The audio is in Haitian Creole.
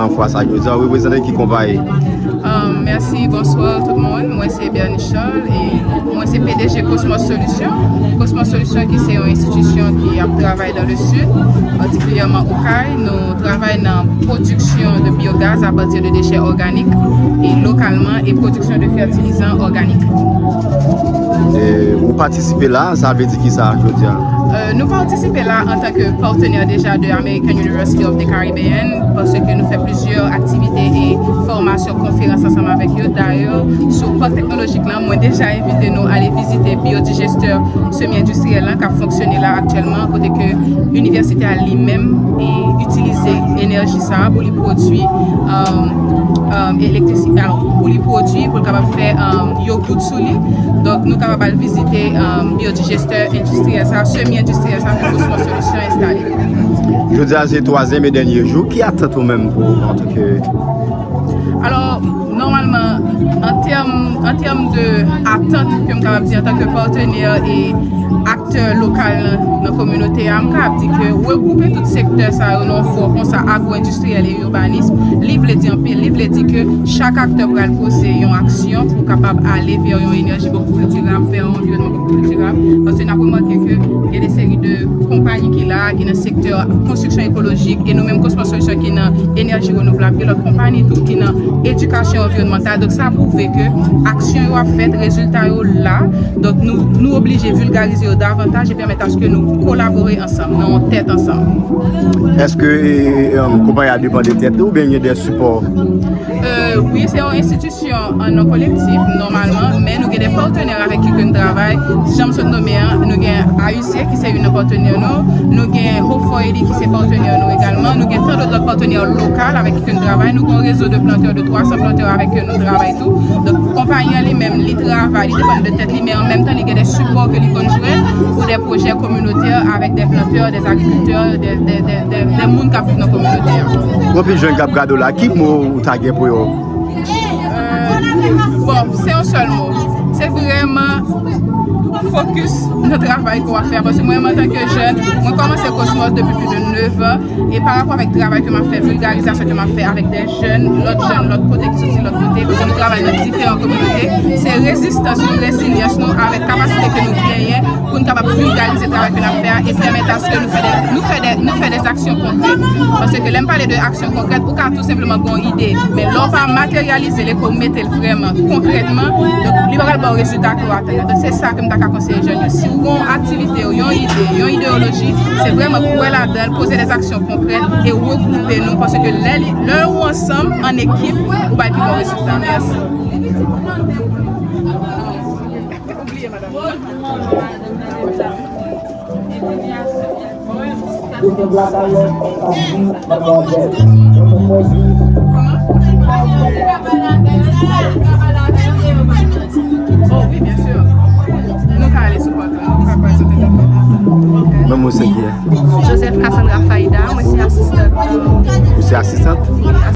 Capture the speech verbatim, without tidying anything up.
Nan fwa sa jodi a, w reprezante ki konpayi? Um, mèsi, bonswa tout moun. Mwen se Bernice Charles e mwen se P D G Cosmos Solution. Cosmos Solution ki se yon enstitisyon ki ap travay dans le sud, patikilyèman Okay. Nou travay nan pwodiksyon de biogaz apati de dechè òganik e lokalman e pwodiksyon de fètilizan òganik. E, ou patisipe la, sa vle di ki sa jodi a? Euh, nou patisipe la antanke patnè deja de American University of the Caribbean, paske nou fè plizyè aktivite e fòmasyon, konferans ansanm avèk yo. Dayè, sou pak teknolojik la, mwen deja envite nou ale vizite byodigestè semi endistriyèl la k ap fonksyone la aktyèlman, kote ke inivèsite a li menm e itilize enèji sa a pou li pwodui um, um, elektrisite, pou li pwodui, pou l kapab fè um, yogourt sou li. Donk, nou kapab al vizite um, byodigestè endistriyèl sa, semi endistriyèl sa ke Cosmos Solution enstale. Jodi a se twazyèm e dènye jou. Ki atant ou menm pou antanke... Alò, nòmalman, an tèm an tèm de atant ke m kapab di antanke patnè e aktè lokal nan, nan kominote a, m kapab di ke regwoupe tout sektè sa yo nan yon fò konsa, agwo endistriyèl e urbanism, li vle di anpil. Li vle di ke chak aktè pral poze yon aksyon pou kapab ale vè yon enèji bokou pli dirab, vè yon anviwònman bokou pli dirab. Paske n ap remake ke gen de seri de konpayi ki la, ki nan sektè konstriksyon ekolojik, e nou menm Cosmos Solution ki nan enèji renouvlab, gen lòt konpayi tou ki nan edikasyon anviwònmantal. Donk, sa pwouve ke aksyon yo ap fèt, rezilta yo la. Donk, nou, nou oblije vilgarize yo davantaj e pèmèt aske nou kolabore ansanm, nan yon tèt ansanm. Èske e, e, konpayi a depann de tèt li oubyen gen de sipò? Euh, wi, se yon enstitisyon an non kolektif, nòmalman, men nou gen de patnè avèk ki ke n travay. Jan m sot nonmen an, nou gen A U C ki se youn nan patnè nou, nou gen Hope for Haiti ki se patnè nou egalman, nou gen tan dòt lòt patnè lokal avèk ki ke n travay. Nou gen yon rezo de plantè de twa san plantè avèk ke nou travay tou. Donk, konpayi an li menm, li travay, li depann de tèt li, men an menm tan, li gen de sipò ke li konn jwenn pou de pwojè kominotè avèk de plantè, de agrikiltè, de, de, de, de, de moun k ap viv nan kominote a. Gen anpil jèn k ap gade w la, ki mo ou ta gen pou yo? Euh, bon, se yon sèl mo. Se vrèman fokis nan travay ke w ap fè. Paske mwen menm antanke jèn, mwen kòmanse Cosmos depi plis de nèf an. E pa rapò avèk travay ke m ap fè, vilgarizasyon ke m ap fè avèk de jèn, lòt jèn, lòt kote ki soti lòt kote, paske nou travay nan diferan kominote, se rezistans nou, rezilyans nou, avèk kapasite ke nou genyen pou n kapab vilgarize travay ke n ap fè a e pèmèt aske nou fè de, nou fè de, nou fè de aksyon konkrèt. Paske lè m pale de aksyon konkrèt, ou ka tou senpleman gen yon ide, men lè w pa materyalize l e ke w mete l vrèman, konkrètman, donk, li pa pral ba w rezilta ke w atann. Donk, se sa ke m ta ka konseye jèn yo. Si w gen yon aktivite, yon ide, yon ideyoloji, se vrèman kwè ladan l, poze de aksyon konkrèt e regwoupe nou, paske lè, lè ou ansanm, an ekip, ou bay pi bon rezilta. Mèsi. Oh, wi, byen si. Nou ka ale sou pòt la, nou ka prezante nou. Non, mwen se ki? Joseph Cassandra Faida, mwen se asistant. Ou se asistant?